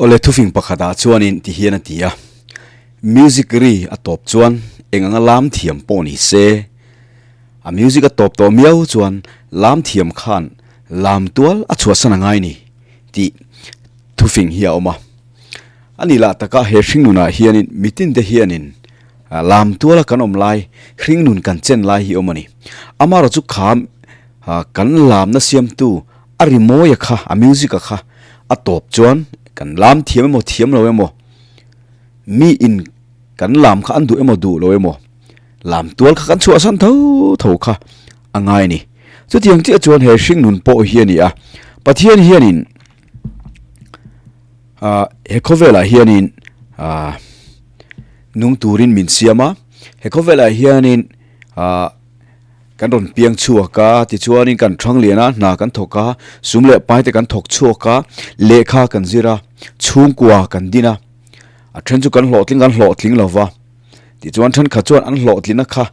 Awle thufing pakhatah chuanin ti hian a ti a, Music ri a tawp chuan eng anga lam thiam pawh ni se, a music a tawp tawh miau chuan lam thiam khan lam tual a chhuahsan a ngai ni tih thufing hi a awm a. A ni lah taka he hringnunah hianin mitinte hianin lam tuala kan awm lai, hringnun kan chen lai hi awm a ni. Amaherawhchu chu kha kan lamna siamtu a rimawia kha, a music-a kha a tawp chuan kan lam thiam emaw thiam lo emaw, mi in kan lam kha an duh emaw duh lo emaw, lam tual kha kan chhuahsan tho tho kha a ngai a ni. Chutiang chiah chuan he hringnun pawh hi a ni a, Pathian hianin Ah he khawvelah hianin ah nung turin min siam a, he khawvelah hianin ah kan rawn piang chhuak a, tichuanin kan thang lian a, hna kan thawk a, sum leh pai te kan thawk chhuak a, lehkha kan zir a, chhungkua kan din a, a then chu kan hlawhtling kan hlawhtling lo va, tichuan thenkhat chuan an hlawhtlina kha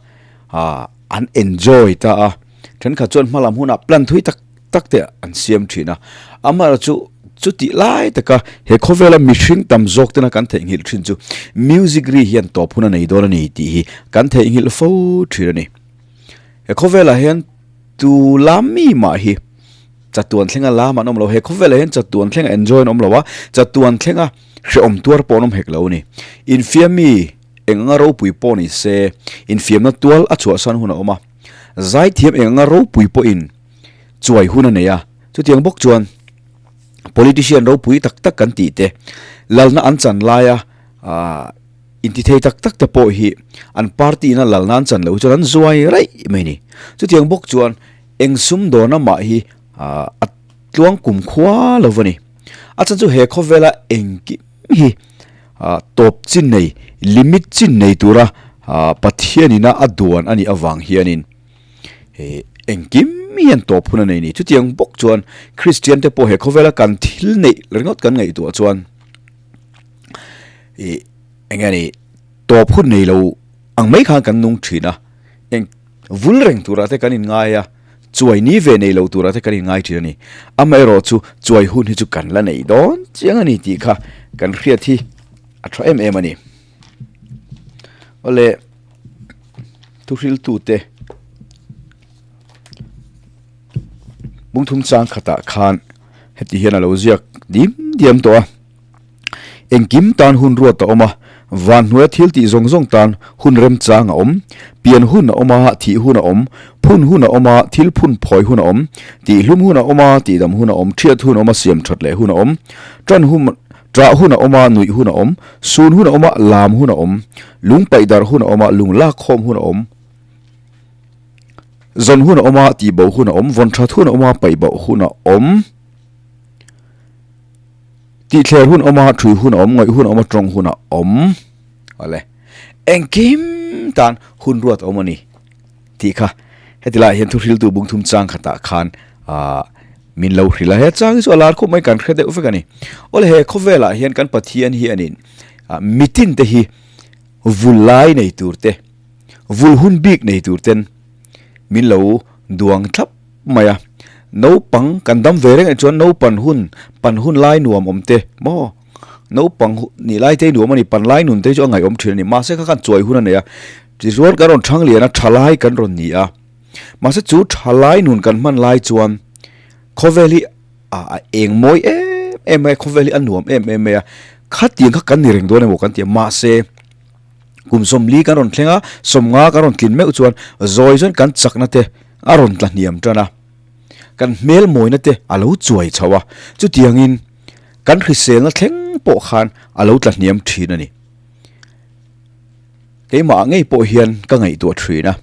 ah an enjoy ta a, thenkhat chuan hmalam hunah plan thui tak tak te an siam thin a, amaherawhchu chutih lai taka he khawvela mihring tam zawk tena kan theihnghilh thin chu music ri hian tawp hun a nei dawn a ni tih hi kan theihnghilh fo thin a ni. He khawvelah hian tu lam mi mah hi chatuan thlenga lam an awm lo, he khawvelah hian chatuan thlenga enjoy an awm lo a, chatuan thlenga hrehawm tuar pawh an awm hek lo a ni. Infiammi eng anga ropui pawh ni se infiamna tual a chhuahsan hun a awm a, zaithiam eng anga ropui pawhin chuai hun a nei a, chutiang bawk chuan politician ropui tak tak kan tih te, lalna an chan laia aah intithei tak tak te pawh hi an party ina lalna an chan loh hi chuan an zuai raih mai a ni. Chutiang bawk chuan eng sum dawna mah hi aah a tluang kum khua lo a ni. A chan chu he khawvela engkim hi aah tawp chin nei, limit chin nei tura aah Pathianina a duan a nih avang hianin He engkim hian tawp hun a nei ni. Chutiang bawk chuan Kristian te pawh he khawvela kan thil neih ringawt kan ngaihtuah chuan ih eng nge ni tawp hun nei lo ang mai khan kan nung thin a, eng vul reng turah te kan inngai a, chuai ni ve nei lo turah te kan inngai thin a ni. Amaherawh chu chuai hun hi chu kan la nei dawn chiang a ni tih kha kan hriat hi a tha em em a ni. Awle. Thuhriltute bungthum chang khatah khan heti hian a lo ziak dim diam tawh a, Engkim tan hun ruat a awm a, van hnuaia thil tih zawng zawng tan hun remchang a awm, pian hun a awm a, thih hun a awm, phun hun a awm a, thil phun phawi hun a awm, tihhlum hun a awm a, tihdam hun a awm, thiat hun a awm a, siam that leh hun a awm, tan hun Ṭah hun a awm a, nuih hun a awm, sun hun a awm a, lam hun a awm, lung paih darh hun a awm a, lung lak khawm hun a awm, zawn hun a awm a, tihbo hun a awm, vawn ṭhat hun a awm a, paih bauh hun a awm, tihthler hun a awm a, ṭhui hun a awm, ngawih hun a awm a, ṭawng hun a awm. Awle, engkim tan hun ruat a awm a ni. Tih kha heti laiah hian thuhriltu bungthum chang khatah khan aah min lo hrilh a, he chang hi chu a lar khawp mai kan hre deuh vek a ni. Awle he khawvelah hian kan Pathian hianin ah mitin te hi vul lai nei tur te, vul hun bik nei tur ten min lo duang thlap mai a. Naupang kan dam ve reng ah chuan naupan hun, pan hun lai nuam awm te maw naupang nih lai te hi nuam a ni, pan lai nun te hi chu a ngaihawm thin a ni. Mahse kha khan chuai hun a nei a. Tichuan kan rawn thang lian a, thalai kan rawn ni a. Mahse chu thalai nun kan hman lai chuan khawvel hi a eng mawi em em mai a, khawvel hi a nuam em em mai a. Khatiang kha kan ni reng dawn emaw kan ti a, mahse kum sawmli kan rawn thleng a, sawmnga kan rawn tlin meuh chuan zawi chuan kan chakna te a rawn tla hniam tan a, kan hmel mawina te a lo chuai chho a, chutiangin kan hriselna thleng pawh khan a lo tla hniam thin a ni. Keimah ngei pawh hian ka ngaihtuah thin a,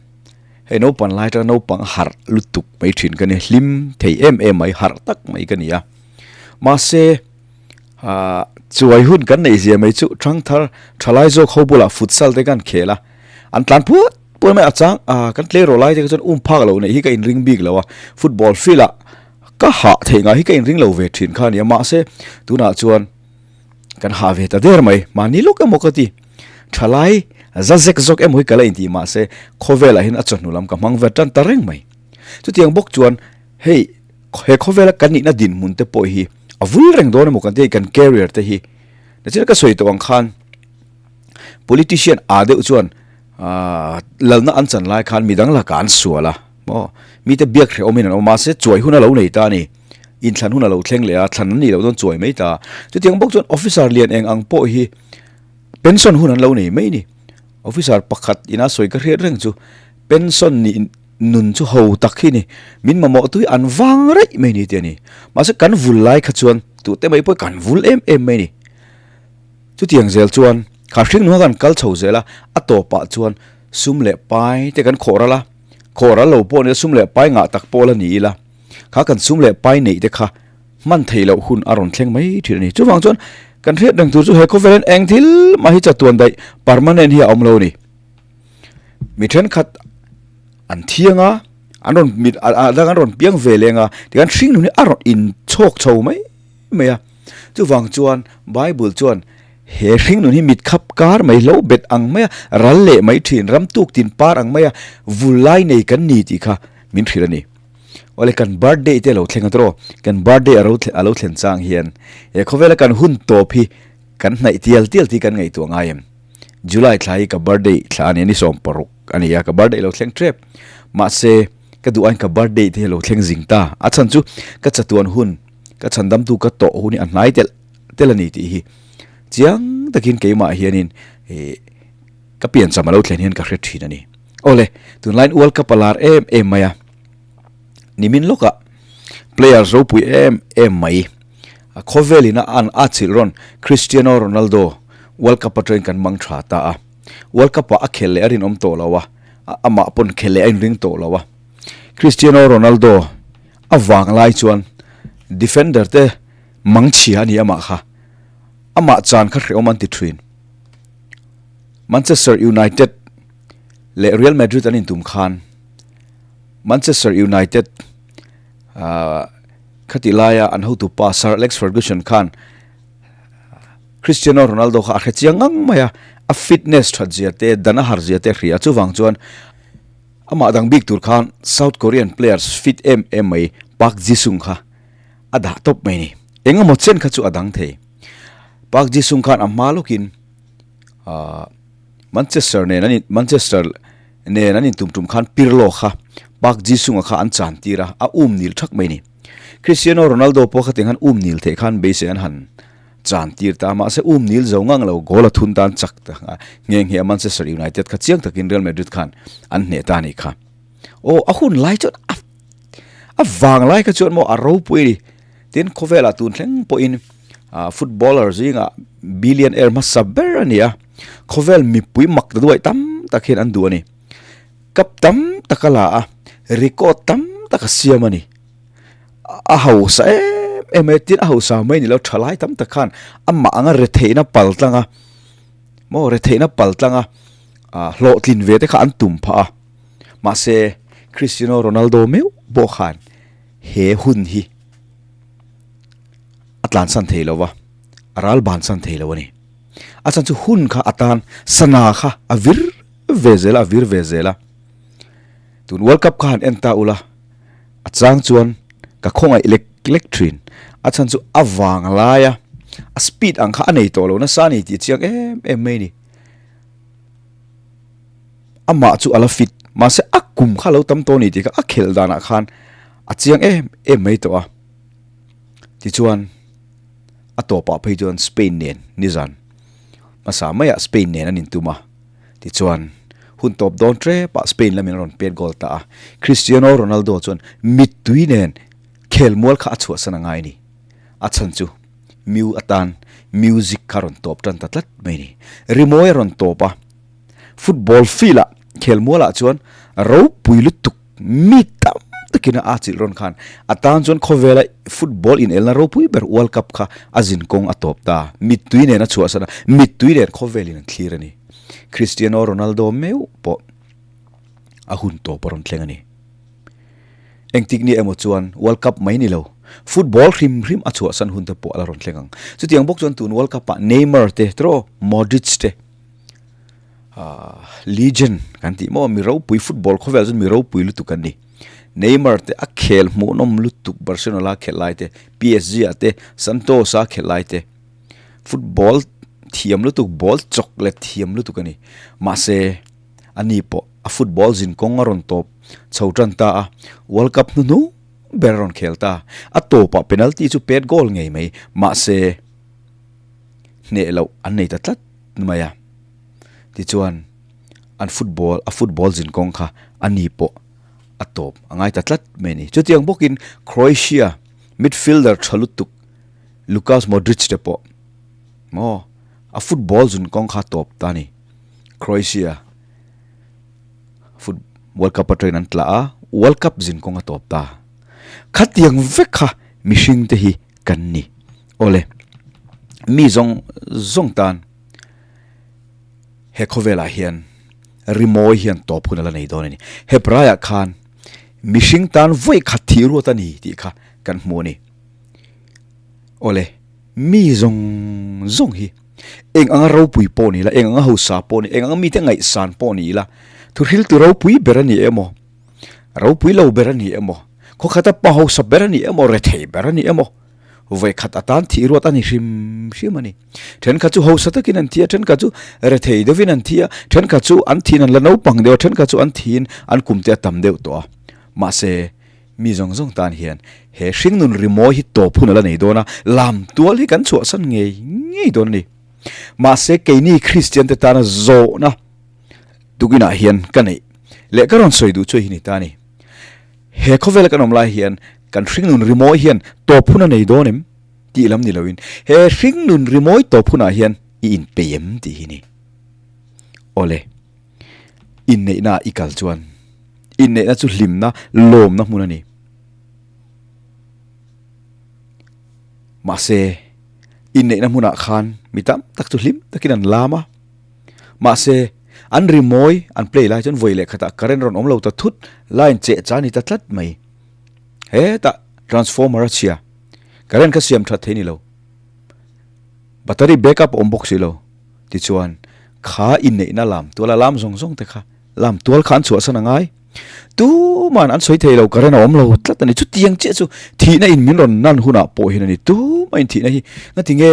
hei naupang lai atanga naupang harh lutuk mai thin ka ni, hlim thei em em mai, harh tak mai ka ni a. Mahse, ah chuai hun kan neih zia mai chu thangthar thalai zawk ho bulah futsal te kan khel a, an tlan put put mai a chang ah kan tleirawl lai te kha chuan um phak loh neih hi ka inring bik lo a, football field ah ka hah theih ngah hi ka inring lo ve thin kha a ni a, mahse tunah chuan kan hah ve ta der mai, mahni lawk emaw ka ti. Thalai za zek zawk emaw hi ka la intih mahse khawvelah hian a chawhnu lam ka hmang ve tan ta reng mai. Chutiang bawk chuan hei he khawvela kan nihna dinhmun te pawh hi a vul reng dawn emaw kan ti a, kan career te hi. Nachina ka sawi tawh ang khan politician a deuh chuan aah lalna an chan lai khan midang lakah an sual a maw mite biak hrehawmin an awm a mahse chuai hun a lo nei ta a ni inthlan hun a lo thleng leh a thlan an nih loh dawn chuai mai ta chutiang bawk chuan officer lian eng ang pawh hi pension hun an lo nei mai a ni officer pakhat ina sawi ka hriat reng chu pension nih nun chu ho tak hi ni min mamawh tui an vang raih mai ni tih a ni mahse kan vul lai kha chuan tute mai pawh kan vul em em mai ni chutiang zel chuan kha hring nunga kan kal chho zel a a tawpah chuan sum leh pai te kan khawh ral a khawh ral lo pawh ni sum leh pai ngah tak pawh la ni ila kha kan sum leh pai neih te kha hman theih loh hun a rawn thleng mai thin a ni chuvang chuan kan hriat reng tur chu he khawvel hian eng thil mah hi chatuan daih permanent hi a awm lo a ni. Mi thenkhat an thiang a, an rawn mit a dang an rawn piang ve leng a, tikhan hringnun hi a rawn inchhawk chho mai mai a. Chuvang chuan Bible chuan he hringnun hi mit khap kar mai hlo bet ang mai a, ral leh mai thin, ram tuk tin par ang mai a, vul lai nei kan ni tih kha min hrilh a ni. Awle kan birthday te a lo thleng a tawh, kan birthday a lo thlen chang hian he khawvela kan hun tawp hi kan hnaih tial tial tih kan ngaihtuah ngai em? July thla hi ka birthday thla a ni a, ni 16 a ni a, ka birthday lo thleng tep. Mahse, ka duh aiin ka birthday te hi a lo thleng zing ta. A chhan chu ka chatuan hun, ka chhandamtu ka tawh hun hi a hnai telh telh a ni tih hi chiang takin keimah hianin ih ka piancham a lo thlen hian ka hre thin a ni. Awle, tunlaiin World Cup a lar em em mai a, nimin lawkah players ropui em em mai A khawvel in a an a chilh rawn Cristiano Ronaldo World Cup atangin kan mang tha ta a. World Cup ah a khel leh a rinawm tawh lo a, amah pawn khel leh a inring tawh lo a. Cristiano Ronaldo a vang lai chuan defender te mang chhia a ni amah kha. Amah chan kha hrehawm an ti thin. Manchester United leh Real Madrid an intum khan Manchester United ahh Khati laia an hotupa Sir Alex Ferguson khan Cristiano Ronaldo kha a hre chiang ngang mai a, a fitness that zia te, dan a har zia te a hria. Chuvang chuan amah dang bik tur khan South Korean players fit em em mai Park Ji-sung kha a dah tawp mai ni. Eng emaw chen kha chu a dang thei. Park Ji-sung khan a hma lawkin ahh Manchester nen an in Manchester nen an intum tum khan Pirlo kha Park Ji-sung-a kha an chan tir a, a um nil thak mai a ni. Cristiano Ronaldo pawh khatiang khan um nil theih khan beisei an han chan tir ta a, mahse um nil zo ngang lo goal a thun tan chak ta nghe nghe a Manchester United kha chiang takin Real Madrid khan an hneh ta a nih kha. Aw a hun lai chuan a a vang lai kha chuan maw a ropui a ni. Tin khawvelah tun thleng pawhin footballer zingah billionaire hmasa ber a ni a. Khawvel mipui mak ta duai tam tak hian an duh a ni. Cup tam tak a la a, record tam tak a siam a ni. A hausa em em mai a, tin a hausa mai ni lo thalai tam tak khan amah anga retheihna pal tlang a, maw retheihna pal tlang a hlawhtlin ve te kha an tum phah a. Mahse Cristiano Ronaldo meuh pawh khan he hun hi a tlansan thei lo va, a ral bansan thei lo a ni. A chhan chu hun kha a tan sana kha a vir ve zel a, a vir ve zel a. Tun World Cup kha han en ta ula, a chang chuan ka khawngaih lek lek thin. A chhan chu a vang lai a, a speed ang kha a nei tawh lo nasa a ni tih a chiang em em mai a ni. Amah chu a la fit, mahse a kum kha a lo tam tawh a ni tih kha a khelh danah khan a chiang em em mai tawh a. Tichuan. A tawpah phei chuan Spain nen nizan hmasa maiah Spain nen an intum a, tichuan hun tawp dawn tepah Spain lamin a rawn pet goal ta a, Cristiano Ronaldo chuan mittui nen khelmual kha a chhuahsan a ngai a ni. A chhan chu Mew atan music kha a rawn tawp tan ta tlat mai a ni. Rimawi a rawn tawp a, football field-ah khelmualah chuan ropui lutuk Mi tam takin a atchilh rawn khan a tan chuan khawvela football inelna ropui ber World Cup kha a zin kawng a tawp ta. Mittui nen a chhuahsan a, mittui nen khawvelin an thlir a ni. Cristiano Ronaldo meuh pawh a hun tawp a rawn thleng a ni. Engtik ni emaw chuan World Cup mai ni lo, football hrim hrim a chhuahsan hun te pawh a la rawn thleng ang. Chutiang bawk chuan tun World Cup ah Neymar te, tiraw Modric te, Legend kan tih maw mi ropui football khawvel chuan mi ropui lutuk an ni. Neymar te a khel hmuhnawm lutuk Barcelona khelh lai te PSG ah te Santos a khelh lai te football. thiam lutuk, ball chawk let thiam lutuk a ni. Mahse, ani pawh a football zin kawng a rawn tawp chho tan ta a, World Cup hnuhnung ber a rawn khel ta. A tawpah penalty chu pet goal ngei mai, mahse hneh loh an nei ta tlat mai a. Tichuan, an football, a football zin kawng kha ani pawh a tawp a ngai ta tlat mai a ni. Chutiang bawkin Croatia midfielder tha lutuk Lukas Modric te pawh maw a football zun kawng kha tawp ta a ni. Croatia foot World Cup atangin an tla a, World Cup zin kawng a tawp ta. Khatiang vek kha mihring te hi kan ni. Awle, mi zawng zawng tan he khawvelah hian rimawi hian tawp hun a la nei dawn a ni. Hebraiah khan mihring tan vawi khat thih ruat a ni tih kha kan hmu a ni. Awle, mi zawng zawng hi eng anga ropui pawh ni ila, eng anga hausa pawh ni, eng anga mite ngaihsan pawh ni ila, thuhriltu ropui ber a ni emaw, ropui lo ber a ni emaw, khawkhata pa hausa ber a ni emaw, rethei ber a ni emaw, vawikhat atan thih ruat a ni hrim hrim a ni. Thenkhat chu hausa takin an thi a, thenkhat chu rethei deuhin an thi a, thenkhat chu an thiin an la naupang deuh a, thenkhat chu an thiin an kum te a tam deuh tawh a. Mahse, Mi zawng zawng tan hian he hringnun rimawi hi tawp hun a la nei dawn a, lam tual hi kan chhuahsan ngei ngei dawn a ni. Mahse, keini Kristian te tana zawhna tukinah hian ka neih leh ka rawn sawi duh chu hei hi ni ta a ni. He khawvela kan awm lai hian kan hringnun rimawi hian tawp hun a nei dawn em tih lam ni loin he hringnun rimawi tawp hunah hian i inpei em tih hi ni. Awle, inneihnaah i kal chuan Inneihna chu hlimna, lawmna hmun a ni. Mahse, inneihna hmunah khan mi tam tak chu hlim takin an lam a. Mahse, an rimawi an play lai chuan vawi leh khatah current rawn awm lo ta thut, line cheh cha ni ta tlat mai. Hetah transformer a chhia, current kha siam that thei ni lo. Battery backup a awm bawk si lo. Tichuan, kha inneihna lam tuala lam zawng zawng te kha Lam tual kha an chhuahsan a ngai. Tuman an sawi thei lo, current a awm lo tlat a ni. Chutiang chiah chu thihna in min rawn nan hunah pawh hian a ni. Tuma in thihna hi ngati nge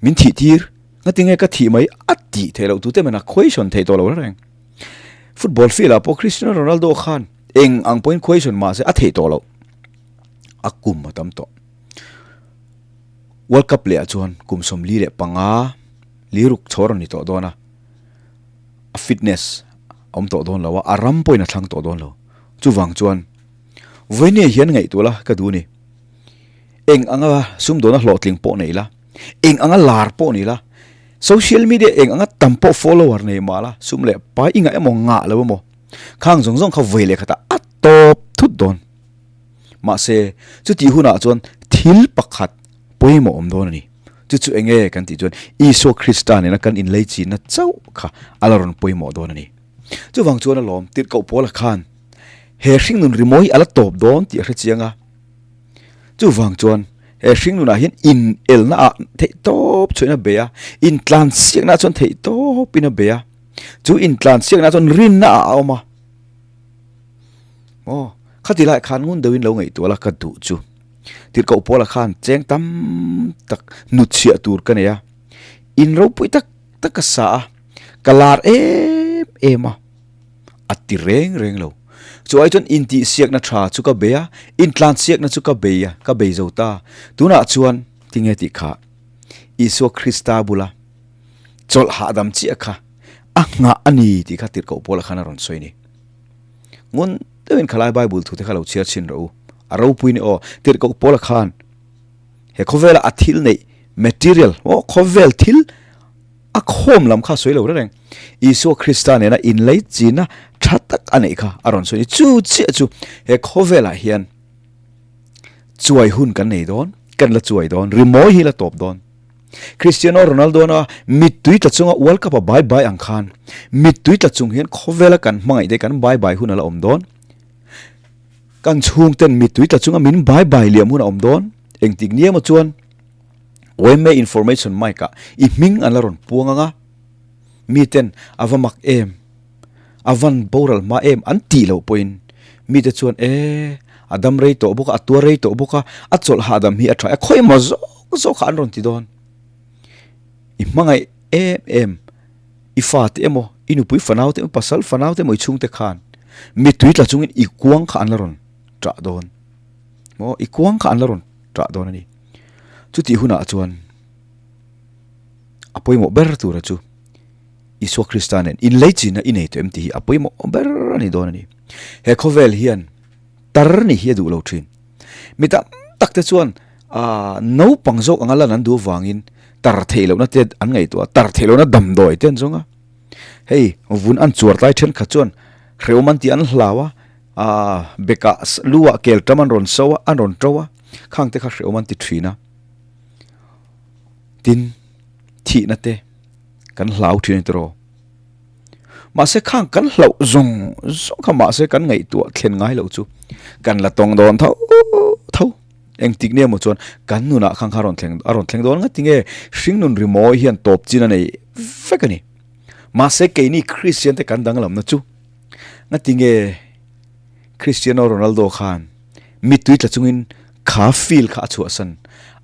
min thih tir, ngati nge ka thih mai a tih theih loh tute men a question theih tawh lo reng. Football field ah pawh Cristiano Ronaldo khan eng ang pawhin question mahse a theih tawh loh. A kum a tam tawh. World Cup leh ah chuan kum 45 liruk chhawr a ni tawh dawn a. a fitness a awm tawh dawn lo a, a ram pawhin a thlang tawh dawn lo. Chuvang chuan vawinia hian ngaihtuah la ka duh a ni. Eng anga sumdawna hlawhtling pawh nei la, eng anga lar pawh ni la, social media eng anga tam pawh follower nei mah la, sum leh pai i ngah emaw ngah lo emaw, khang zawng zawng kha vawi leh khatah a tawp thut dawn. Mahse, chutih hunah chuan thil pakhat pawimawh awm dawn a ni. Chu chu eng nge kan tih chuan Isua Krista nena kan inleichihna chauh kha a la rawn pawimawh dawn a ni. Chuvang chuan a lawm tirhkoh Paula khan he hringnun rimawi a la tawp dawn tih a hre chiang a. Chuvang chuan he hringnunah hian inelna ah theih tawp chhuahin a bei a, intlansiakna ah chuan theih tawpin a bei a. Chu intlansiakna chuan rinna ah a awm a. Aw, khati lai khan ngun deuhin lo ngaihtuah la ka duh chu. Tirhkoh Paula khan cheng tam tak hnutchhiah tur ka nei a, in ropui tak tak ka sa a, ka lar em em a, a ti reng reng lo. Chu ai chuan intihsiakna tha chu ka bei a, intlansiakna chu ka bei a, ka bei zo ta. Tunah chuan tinge tih kha Isua Krista bula chawlh hahdam chiah kha a nghah a ni tih kha Tirhkoh Paula khan a rawn sawi a ni. Ngun deuhin khalai Bible thute kha lo chhiar chhin rawh u. A ropui ni aw. Tirhkoh Paula khan he khawvela a thil neih material aw khawvel thil a khawm lam kha sawi lo reng. Isua Krista nena inlei china tha tak a neih kha a rawn sawi ni. Chu chiah chu he khawvelah hian chuai hun kan nei dawn, kan la chuai dawn, rimawi hi la tawp dawn. Cristiano Ronaldo na mittui tla chunga World Cup a bye bye ang khan mittui tla chung hian khawvela kan hmangaih te kan bye bye hun a la awm dawn. Kan chhungten mittui tla chunga min bye bye liam hun a awm dawn. Engtik ni emaw chuan yma information mic ah i hming an la rawn puang anga miten a va mak em. A van boral hma em an tih loh pawhin mite chuan e a dam rei tawh bawk a, a tuar rei tawh bawk a, a chawlh hahdam hi a tha e, khawi emaw zawk zawk kha an rawn ti dawn. I hmangaih em em, i fate emaw, i nupui fanau te emaw, pasal fanau te emaw i chhungte khan mittui tla chungin i kuang kha an la rawn ṭah dawn. Maw i kuang kha an la rawn ṭah dawn a ni. Chutih hunah chuan a pawimawh ber tura chu Isua Krista nen inleichina i nei tawh em tih hi a pawimawh ber a ni dawn a ni. He khawvel hian tar ni hi a duh lo thin. Mi tam tak te chuan aaa naupang zawk anga lan an duh avangin tar theih lohna te an ngaihtuah a, tar theih lohna damdawi te an zawng a. Hei vun an chuar tlai thenkhat chuan hrehawm an tih an hlau a, aaa bekah lu ah kel tam an rawn so a, an rawn to a, khang te kha hrehawm an ti thin a. Tin, thihna te kan hlau thin a ni tawh. Mahse khang kan hlauh zawng zawng kha mahse kan ngaihtuah thlen ngai loh chu kan la tawng dawn tho tho. Engtik nge maw chuan kan nunah khang kha a rawn thleng a rawn thleng dawn ngati nge hringnun rimawi hian tawp chin a nei vek a ni. Mahse keini Kristian te kan danglamna chu ngati nge Cristiano Ronaldo khan mittui tla chungin kha field kha a chhuahsan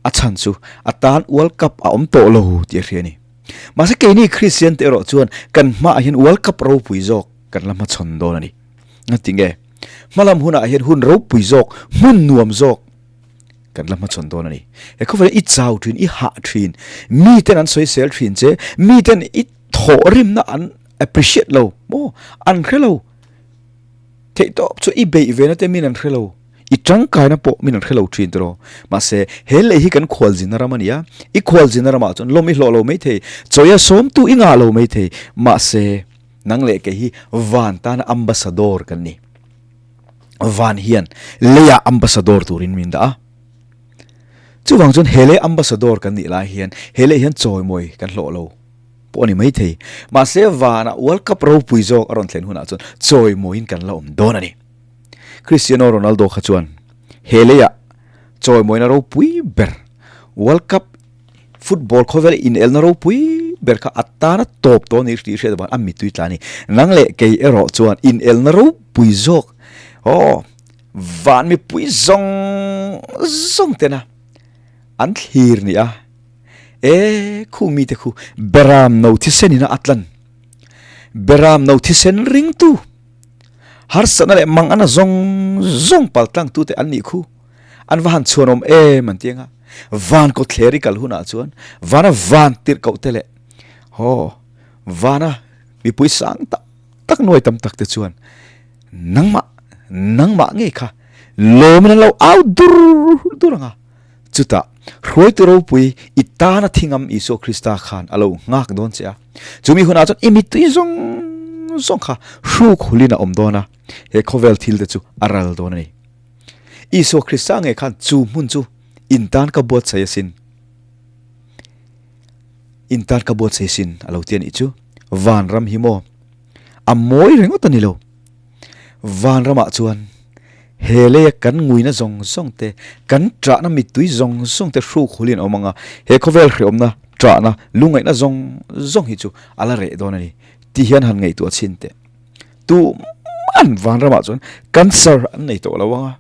a chhan chu a tan World Cup a awm tawh lo tih a hria a ni. Mahse keini Kristian te erawh chuan kan hmaah hian World Cup ropui zawk kan la hmachhawn dawn a ni. Ngati nge? Hmalam hunah hian hun ropui zawk, hmun nuam zawk kan la hmachhawn dawn a ni. He khawvel i chau thin, i hah thin, miten an sawisel thin che, miten i thawhrimna an appreciate lo maw? An hre lo. Theihtawp chu i beih ve na te min an hre lo. I tangkaina pawh min an hre lo thin tiraw. Mahse, he lei hi kan khualzina ram a ni a, i khualzina ramah chuan lawm i hlawh lo maithei, chawia sawmtu i ngah lo maithei. Mahse, nang leh kei hi van tana ambassador kan ni. Van hian leiah ambassador turin min dah a. Chuvang chuan he lei ambassador kan nih lai hian he lei hian chawimawi kan hlawh lo pawh a ni maithei. Mahse, vanah World Cup ropui zawk a rawn thlen hunah chuan chawimawiin kan la awm dawn a ni. Cristiano Ronaldo kha chuan he leiah chawimawina ropui ber World Cup football khawvel inelna ropui ber kha a tana tawp tawh ni tih hriat avang a mittui tla a ni. Nang leh kei erawh chuan inelna ropui zawk aw van mipui zawng zawng tena an thlir ni a, e khu mite khu beram no thisen ina a tlan beram no thisen ringtu. Harsatna leh mang ana zawng zawng pal tlang tute an nih khu. An va han chhuan awm em an ti ang a. Van kawtthler i kal hunah chuan vana van tirh koh te leh haw vana mipui sang tak tak nuai tam tak te chuan nangmah nangmah ngei kha lawmin an lo au dur dur ang a. Chutah, Hruaitu ropui i tana thingam Isua Krista khan a lo nghak dawn che a. Chumi hunah chuan i mittui zawng zawng kha hruk hulin a awm dawn a, he khawvel thil te chu a ral dawn a ni. Isua Krista ngei khan chu hmun chu in tan ka buatsaih asin, in tan ka buatsaih asin a lo ti a nih chu. Vanram hi maw? A mawi ringawt a ni lo. Vanramah chuan he leia kan nguina zawng zawng te, kan ṭahna mittui zawng zawng te hruk hulin a awm ang a, he khawvel hrehawmna, ṭahna, lungngaihna zawng zawng hi chu a la reh dawn a ni tih hian han ngaihtuah chhin teh. Tuman vanramah chuan cancer an nei tawh lo ang a,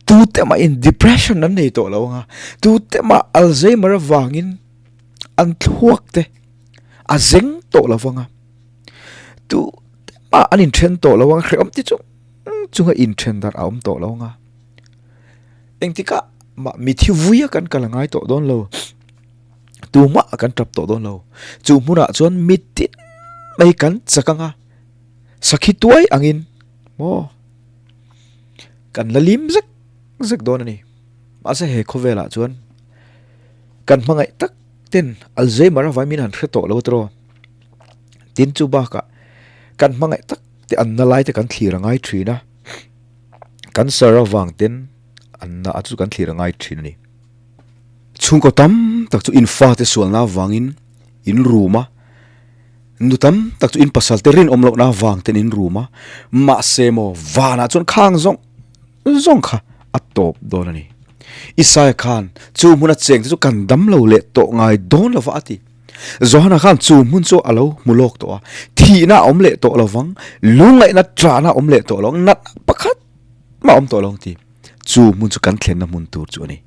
tute mahin depression an nei tawh lo ang a, tute mah Alzheimer avangin an thluak te a zeng tawh lo vang a. Tu mah an inthen tawh lo ang hrehawm ti chung chunga inthen dar a awm tawh lo ang a. Engtikah mah mithi vui a kan kal a ngai tawh dawn lo. Tumah kan tap tawh dawn lo. Chu hmunah chuan mitin mai kan chak ang a. Sakhi tuai angin maw kan la lim zek zek dawn a ni. Mahse he khawvelah chuan kan hmangaih tak ten Alzheimer a vai min han hre tawh lo tiraw. Tin chu bakah kan hmangaih tak te an na lai te kan thlir a ngai thin a, cancer avang ten an na a chu kan thlir a ngai thin a ni. Chhungkaw tam tak chu in fate sualna avangin in rum a, nu tam tak chu in pasal te rinawm lohna avang ten in rum a, mahse maw vanah chuan khang zawng zawng kha a tawp dawn a ni. Isaiah khan chu hmuna cheng te chu kan dam lo leh tawh ngai dawn lova a ti. Johana khan chu hmun chu a lo hmu lawk tawh a, thihna a awm leh tawh lo vang, lungngaihna ṭahna a awm leh tawh lo ang, natna pakhat mah a awm tawh lo ang ti. Chu hmun chu kan thlenna hmun tur chu a ni.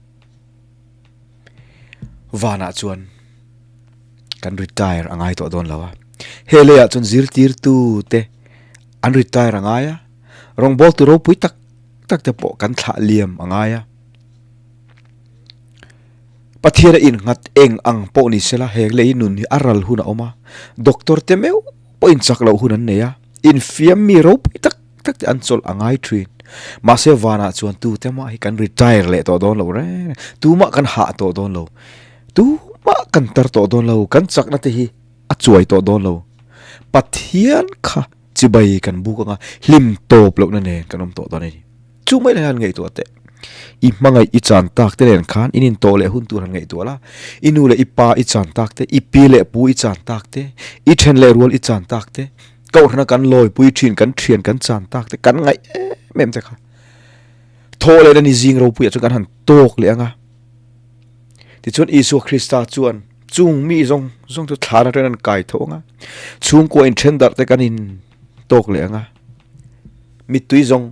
Vanah chuan. Kan retire a ngai tawh dawn lo a. He leiah chuan zirtirtu te an retire a ngai a, rawngbawltu ropui tak tak te pawh kan thlah liam a ngai a. Pathian a innghat eng ang pawh ni sela he lei nun hi a ral hun a awm a, doctor te meuh pawhin chak loh hun an nei a, infiam mi ropui tak tak te an chawlh a ngai thin. Mahse vanah chuan tute mah hi kan retire leh tawh dawn lo reng reng, tumah kan hah tawh dawn lo, tumah kan tar tawh dawn lo, kan chakna te hi a chuai tawh dawn lo. Pathian kha chibai kan buk anga hlim tawp lohna nen kan awm tawh dawn a ni. Chu mai hian ngaihtuah teh. I hmangaih i chan tak te nen khan in intawh leh hun tur han ngaihtuah la. I nu leh i pa i chan tak te, i pi leh pu i chan tak te, i then leh rual i chan tak te, kohhrana kan lawipui thin kan thian kan chan tak te kan ngaih em em te kha. Thawh leh na ni zing ropuiah chuan kan han tawk leh ang a. Tichuan Isua Krista chuan chung mi zawng zawng chu thlan atangin an kai tho ang a, chhungkua inthen darh te kan in tawk leh ang a, mittui zawng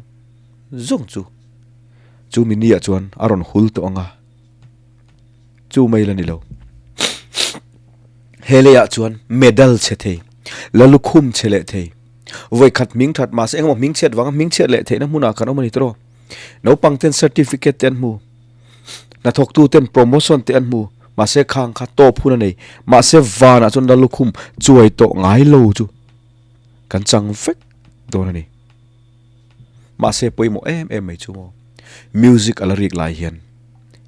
zawng chu chu mi ni ah chuan a rawn hul tawh ang a, chu mai la ni lo. He leiah chuan medal chhe thei, la lukhum chhe leh thei, vawikhat hming that mahse engemaw hming chhiat vanga hming chhiat leh theihna hmunah kan awm a ni tawh. Naupang ten certificate te an hmu. Hnathawktu ten promotion te an hmu. Mahse khang kha tawp hun a nei. Mahse vanah chuan Lallukhum chuai tawh ngai lo chu kan chang vek dawn a ni. Mahse pawimawh em em mai chu maw music a la rik lai hian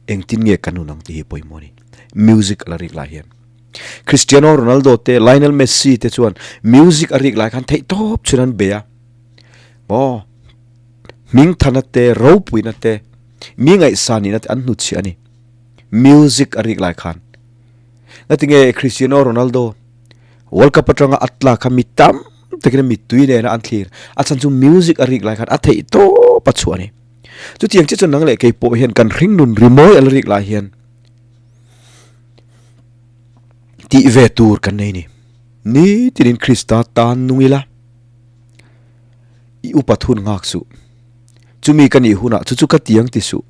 engtin nge kan nun ang tih hi pawimawh a ni. Music a la rik lai hian. Cristiano Ronaldo te Lionel Messi te chuan music a rik lai khan theihtawp chhun an bei a. Maw Hmingthana te, ropuina te, mi ngaihsan nihna te an hnutchhiah a ni. Music a rik lai khan. Ngatinge Cristiano Ronaldo World Cup atanga a tlak kha mi tam takin a mittui nena an thlir. A chhan chu music a rik lai khan a theih tawp a chhuah a ni. Chutiang chiah chuan nang leh kei pawh hian kan hringnun rimawi a la rik lai hian tih ve tur kan nei a ni. Nitinin Krista tan nung ila. I upat hun nghak suh. Chumi ka nih hunah chu chu ka tiang ti suh.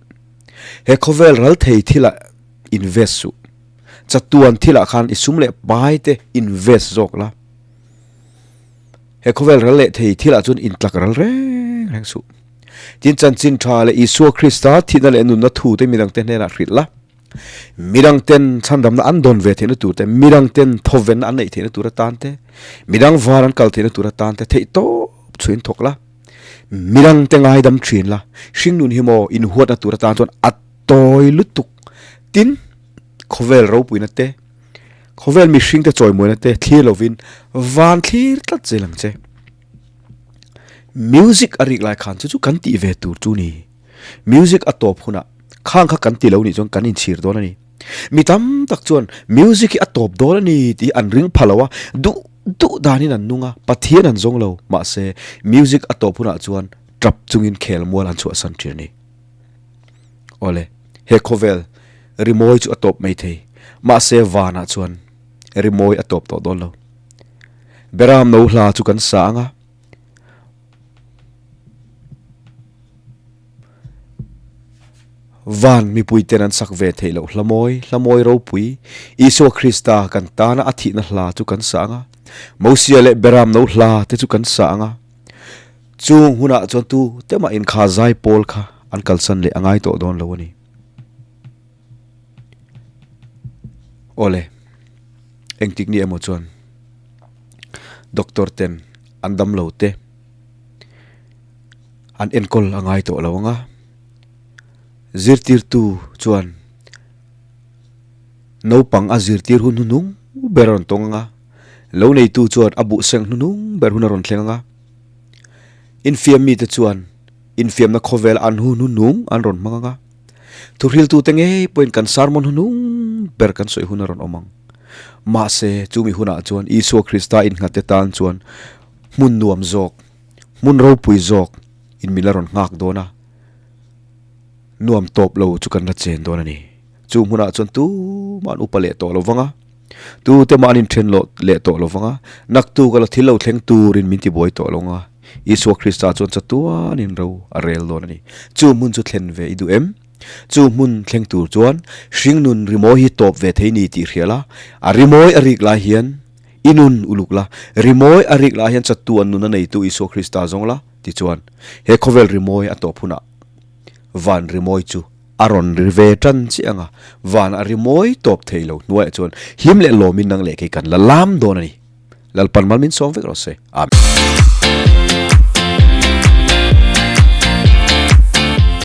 He khawvel ral thei thilah invest suh. Chatuan thilah khan i sum leh pai te invest zawk la. He khawvel ral leh thei thilah chuan intlak ral reng reng suh. Tin chanchin tha leh Isua Krista thihna leh nunna thu te midangte hnenah hrilh la. Midang ten chhandamna an dawn ve theihna tur te, midang ten thawvenna an neih theihna tur atan te, midang var an kal theihna tur atan te theih tawp chhuin thawk la. Midang te ngaidam thin la, hringnun hi maw inhuatna tur atan chuan a tawi lutuk. Tin, khawvel ropuina te, khawvel mihring te chawimawina te thlir lovin van thlir tlat zel ang che. Music a rik lai khan chu chu kan tih ve tur chu ni. Music a tawp hunah khang kha kan ti lo nih chuan kan inchhir dawn a ni. Mi tam tak chuan music hi a tawp dawn a ni tih an ring pha lo a, duh duh danin an nung a, Pathian an zawng lo. Mahse, music a tawp hunah chuan tap chungin khel mual an chhuahsan thin a ni. Awle, he khawvel rimawi chu a tawp mai thei. Mahse, vanah chuan rimawi a tawp tawh dawn lo. Beram no hla chu kan sa ang a. Van mipui ten an sak ve theih loh hla mawi, hla mawi ropui, Isua Krista kan tana a thihna hla chu kan sa ang a, Mosia leh Beram no hla te chu kan sa ang a. Chung hunah chuan tu te mah in kha zai pawl kha an kalsan leh a ngai tawh dawn lo a ni. Awle, engtik ni emaw chuan doctor ten an damlo te an enkawl a ngai tawh lo ang a, zirtirtu chuan naupang a zirtir hun hnuhnung ber a rawn tawng ang a, lo neitu chuan a buh seng hnuhnung ber hun a rawn thleng ang a, infiam mite chuan infiamna khawvel an hun hnuhnung an rawn hmang ang a, thuhriltute ngei pawhin kan sermon hnuhnung ber kan sawi hun a rawn awm ang. Mahse, chumi hunah chuan Isua Krista innghatte tan chuan hmun nuam zawk, hmun ropui zawk in min la rawn nghak dawn a, nuam tawp lo chu kan la chen dawn a ni. Chu hmunah chuan tumah an upa leh tawh lo vang a, tute mah an inthen loh leh tawh lo vang a, naktuk a la thil lo thleng turin min tibuai tawh lo ang a, Isua Krista chuan chatuanin ro a rel dawn a ni. Chu hmun chu thlen ve i duh em? Chu hmun thleng tur chuan hringnun rimawi hi tawp ve thei ni tih hria la, a rimawi a rik lai hian i nun uluk la, rimawi a rik lai hian chattu an nun a neitu Isua Krista zawng la, tichuan he khawvel rimawi a tawp hunah van rimawi chu a rawn ri ve tan chiah ang a, van a rimawi tawp thei lo hnuaiah chuan hlim leh lawmin nang leh kei kan la lam dawn a ni. Lalpan mal min sawm vek rawh se. Amen.